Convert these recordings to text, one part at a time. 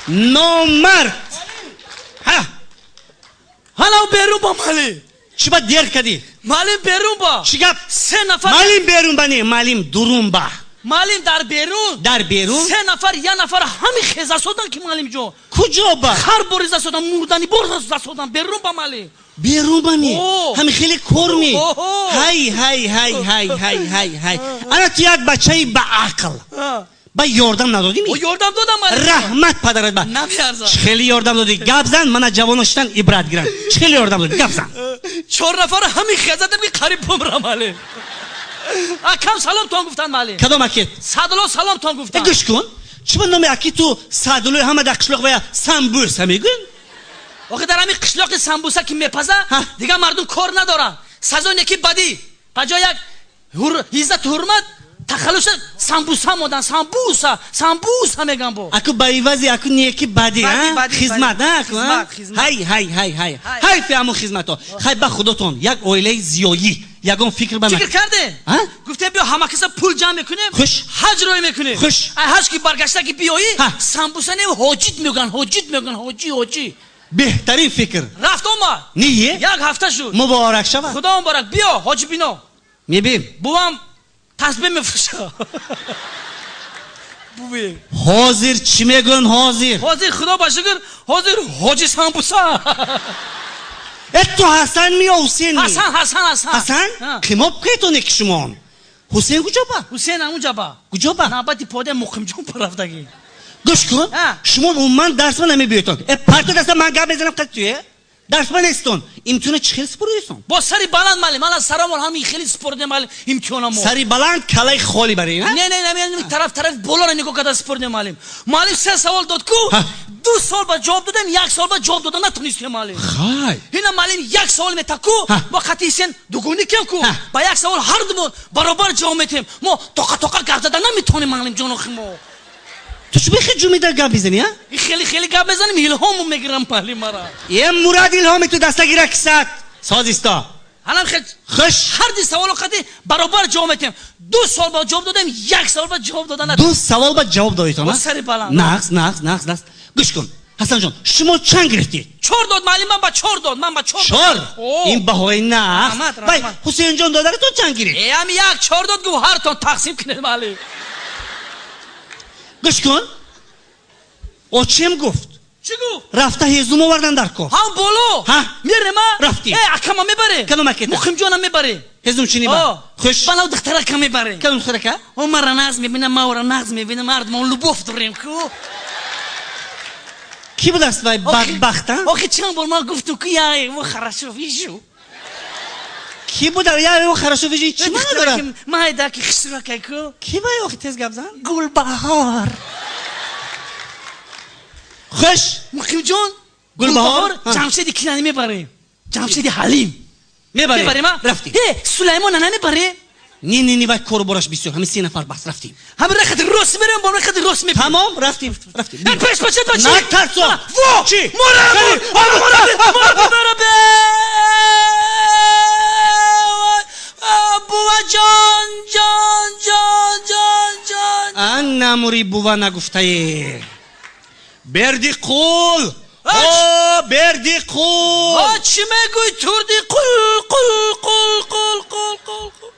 Номард. Ҳа. Ҳала берун ба, муаллим. Чӣ ба дер кардӣ? Муаллим, берун ба. Чӣ гап? Се нафар. Муаллим берун ба не, муаллим дурун ба. Муаллим, дар берун. Дар берун? Се нафар я нафар ҳами хеза содан ки, муаллимҷон. Куҷо ба? Хар бориза содан, мурдани бориза содан, берун ба, муаллим. Берун ба ми? Ҳами хеле кор ми? Ҳай, ҳай, ҳай, ҳай, ҳай, ҳай, ҳай. Ана ту як бачаи ба ақл. Ба ёрдам надодӣ ми? О, ёрдам додам, муаллим. Раҳмат падарат ба. Намеарзад. Чӣ хеле ёрдам додӣ? Гап зан, мана ҷавоно шитан ибрат гиранд. Чӣ хеле ёрдам додӣ? Гап зан. Чор нафар ҳами хеза дам ки қариб бумрам, муаллим. Акам саломтон гуфтанд, муаллим. Кадом акет? Садулло саломтон гуфтанд. Гӯш кун. Чӣ ба номи аки ту Садуллои ҳама дар қишлоқ вая самбӯса мегӯянд? Охи, дар ҳамин қишлоқи самбуса ки мепаза, дигар мардум кор надоранд. Сазои неки бадӣ. Ба ҷои як иззату ҳурмат тахаллуса самбуса модан, самбуса, самбуса меган бо. Аку ба ивази аку неки бадӣ, хизмат, аку, ҳай, ҳай, ҳай, ҳай. Ҳайфи ҳамун хизмато. Хай, ба худотон, як оилаи зиёӣ, ягон фикр ба фикр карде? Гуфте, биё, ҳама каса пул ҷамъ мекунем, хуш, ҳаҷ рӯй мекунем. Хуш. Ай ҳаҷ ки баргашта ки биёӣ, самбуса не, ҳоҷит мегӯянд, ҳоҷит мегӯянд, ҳоҷи, ҳоҷи. Беҳтарин фикр. Рафт омад. Ние? Як ҳафта шуд. Муборак шавад. Худо муборак. Биё, ҳоҷи бино. Мебим. Бувам тасбеҳ мефурӯша. Буви. Ҳозир чӣ мегӯянд ҳозир? Ҳозир, худо ба шукр, ҳозир ҳоҷи самбуса. Э, ту Ҳасан ми ё Ҳусен ми? Ҳасан, Ҳасан, Ҳасан. Ҳасан? Қимоб кетоне ки шумон. Ҳусен куҷо ба? Ҳусен ҳамунҷа ба. Куҷо ба? Навбати пода Муқимҷон рафтагӣ. Гӯш кун, шумо умуман дарсма намебиётон. Э, парто даста, ман гап мезанам, қад туе? Дарсма нестон. Имтиҳона чӣ хел супоридисон? Бо сари баланд, муаллим. Мана сарамон ҳамин хеле супоридем, муаллим, имтиҳонамо. Сари баланд, калаи холӣ бари, Не, не, не, тараф тараф болоро нигоҳ карда супоридем, муаллим. Муаллим се савол дод ку, ду савол ба ҷавоб додем, як савол ба ҷавоб дода натонистем, муаллим. Хай. Ина, муаллим, як савол мета ку, мо қати сен дугони кем ку, ба як савол ҳар думон баробар ҷавоб метем. Мо тоқа тоқа гап зада наметонем, муаллим ҷонохи мо. Ту чӣ бехе ҷумида гап мезанӣ, а? Хеле хеле гап мезанем, илҳому мегирам, муаллим, мара. Е, Мурад, илҳоми ту дастагира кисат. Созисто. Ҳалам хел. Хуш. Ҳар ди саволо қади баробар ҷавоб метем. Ду савол ба ҷавоб додем, як савол ба ҷавоб дода натонем. Ду савол ба ҷавоб додитон, а? Сари баланд. Нағз, нағз, нағз, нағз. Гӯш кун. Ҳасанҷон, шумо чанд гирифтед? Чор дод, муаллим, ман ба чор дод, ман ба чор. Чор? Ин баҳои нағз. Вай, Ҳусейнҷон додаратон чанд гирифт? Э, ҳами як чор дод, гуфт, ҳартон тақсим кунед, муаллим. Гӯш кун. Очем гуфт. Чӣ гуфт? Рафта ҳезум овардан дар кор. Ҳам боло. Ҳа. Мерем, а? Рафтӣ. Э, акама мебаре. Кадом акета? Муқимҷонам мебаре. Ҳезум чинӣ ба? Хуш. Балав духтарака мебаре. Кадом духтарака? О, мара нағз мебинам, ма ора нағз мебинам, ҳардумон любовь дорем ку. Кӣ будаст вай бадбахт, а? Охи, чанд бор ман гуфтум ку, я его хорошо вижу. Кӣ буда? Я его хорошо вижу, чӣ маъно дорад? Майда ки хушракай ку. Кӣ вай охи, тез гап зан? Гулбаҳор. Хуш. Муқимҷон, Гулбаҳор, Ҷамшеди кинани мебарем. Ҷамшеди Ҳалим. Мебарем. Мебарем, а? Рафтем. Э, Сулаймона намебарем? Не, не, не, вай кору бораш бисёр. Ҳамин се нафар бас, рафтем. Ҳамин рахати рост мерем, бо рахати рост мебием. Тамом, рафтем, рафтем. Э, пеш бача, бача. Натарсо. Во! Чӣ? Мора, мора, мора, мора, бува ҷон, ҷон, ҷон, ҷон, ҷон. Ан намури, бува нагуфтае. Берди қул! О, Берди қул! О, чӣ мегӯй, Турди қул, қул, қул, қул, қул, қул, қул.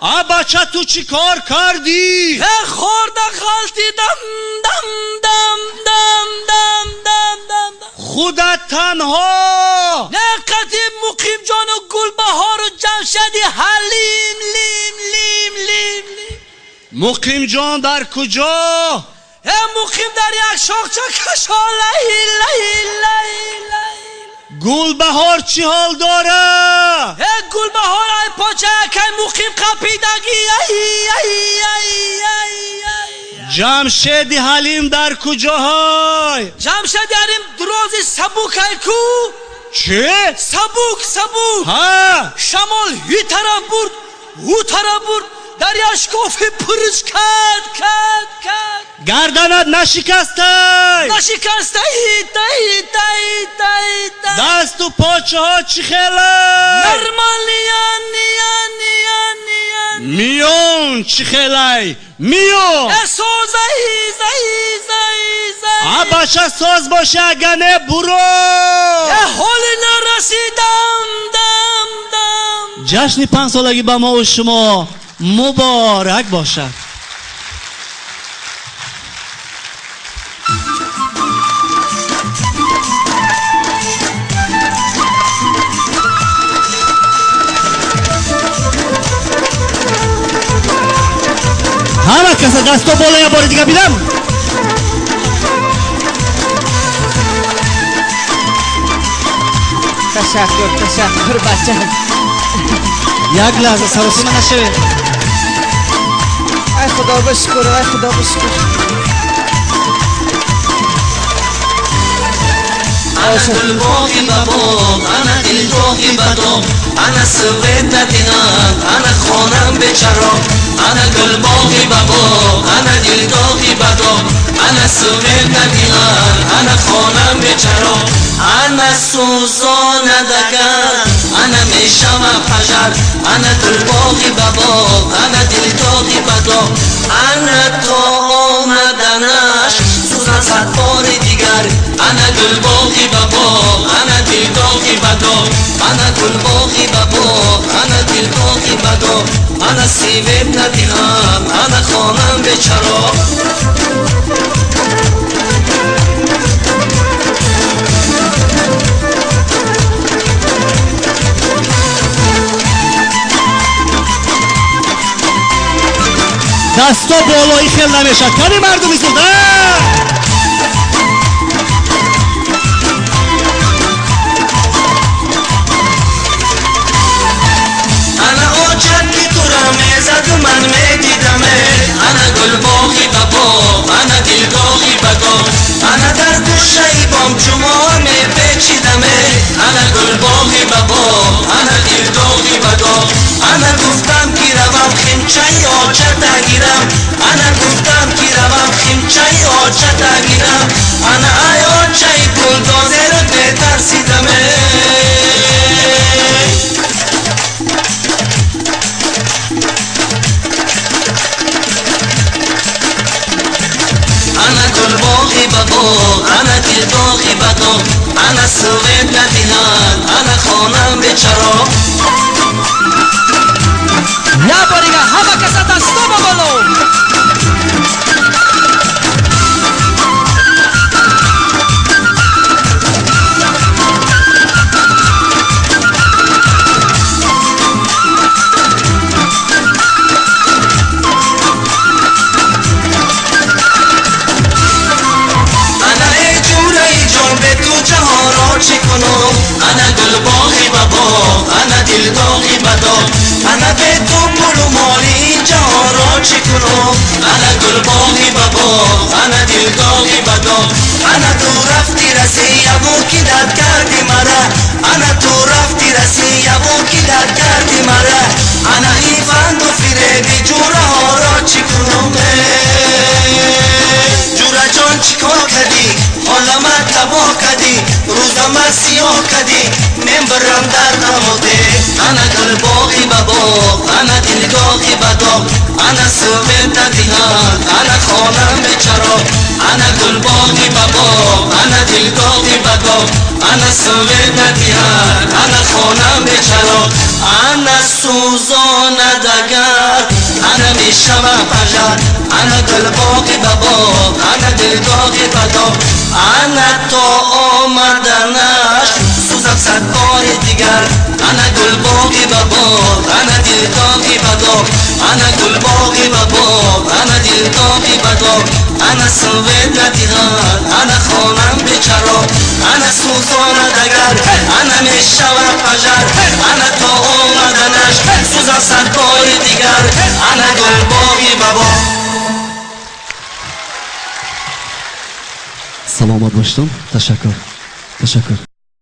А, бача, ту чӣ кор кардӣ? Э, хӯрда ғалтидам, дам, дам, дам, дам, дам, дам, дам. Худат танҳо? Не, қати Муқимҷону Гулбаҳору Ҷамшеди Ҳалим, лим, лим, лим, лим. Муқимҷон дар куҷо? Э, Муқим дар як шохча кашолай, лай, лай, лай. Гулбаҳор чӣ ҳол дора? Э, Гулбаҳор ай поча якай Муқим қапидаги, ай, ай, ай, ай, ай. Ҷамшеди Ҳалим дар куҷоҳой? Ҷамшеди Ҳалим дрози сабукай ку. Чӣ? Сабук, сабук. Ҳа. Шамол ҳи тараф бурд, ҳу тараф бурд, дар як шкофи пурш кард, кард, кард. Гарданат нашикастай? Нашикастай, тай, тай, тай, тай. Дасту почаҳо чӣ хелай? Нормалия, ния, ния, ния. Миён чӣ хелай, миён? Э, созай, зай, зай, зай. А баша соз боша, агане буро. Ҳоли нарасидам, дам дам. Ҷашни 5 солагӣ ба мо шумо муборак бошад. Ҳама каса дасто боло, я бори дига бинам. Ташаккур, ташаккур, бачам. Як лаҳза саросима нашавед. Ай, худо ба шукр, ай, худо ба шукр. Ана гулбоғи ба боғ, ана дилдоғи ба доғ, ана свет надиҳанд, ана хонам бечароғ. Ана гулбоғи ба боғ, ана дилдоғи ба доғ, ана свет надиҳанд, ана хонам бечароғ. Ана сӯзонад агар, ана мешава пожар. Ана гулбоғи ба боғ, ана дилдоғи ба доғ, ана то омаданаш сӯзан сад бори дигар. Ана гулбоғи ба боғ, ана дилдоғи ба доғ, ана гулбоғи ба боғ, ана дилдоғи ба доғ, ана свет надиҳам, ана хонам бечароғ. Дасто болои хел намешад. Кани мардуми суд? Ана очат ки тура мезаду ман медидаме. Ана гулбоғи ба боғ, ана дилдоғи ба доғ, ана дар гӯшаи бом чумо мепечидаме. Ана гулбоғи ба боғ, ана дилдоғи ба доғ, ана гуфтам ки равам химчаи очата гирам, ана гуфтам ки равам химчаи очата гирам, ана ай очаи булдозеру бетарсидаме. Ана гулбоғи ба боғ, ана дилдоғи ба доғ, ана свет надиҳанд, ана хонам бечароғ. Я бори дига ҳама каса дасто ба боло. Ана эй ҷураи ҷон, бе ту ҷаҳонро чӣ кунам? Ана гулбоғи ба боғ, ана дилдоғи ба доғ, ана бе ту пулу моли ин ҷаҳонро чӣ кунам? Ана гулбоғи ба боғ, ана дилдоғи ба доғ, ана ту рафти Россияву ки дард карди мара, ана ту рафти Россияву ки дард карди мара, ана иванду фиреби ҷураҳоро чӣ кунам? Ҷураҷон, чӣ кор кардӣ? Ҳолама табоҳ кардӣ, рӯзама сиёҳ кардӣ, мен бирам дар ғамоде. Ана гулбоғи ба боғ, ана дилдоғи ба доғ, ана свет надиҳанд, ана хонам бечароғ. Ана гулбоғи ба боғ, ана дилдоғи ба доғ, ана свет надиҳанд, ана хонам бечароғ. Ана сӯзонад агар, ана мешава пожар. Ана гулбоғи ба боғ, ана дилдоғи ба доғ, ана то омаданаш сӯзам сад бори дигар. Ана гулбоғи ба боғ, ана дилдоғи ба доғ, ана гулбоғи ба боғ, ана дилдоғи ба доғ, ана свет надиҳанд, ана хонам бечароғ. Ана сӯзонад агар, ана мешава пожар. Ана то омаданаш сӯзам сад бори дигар. Ана гулбоғи ба боғ. Саломат боштум, ташаккур, ташаккур.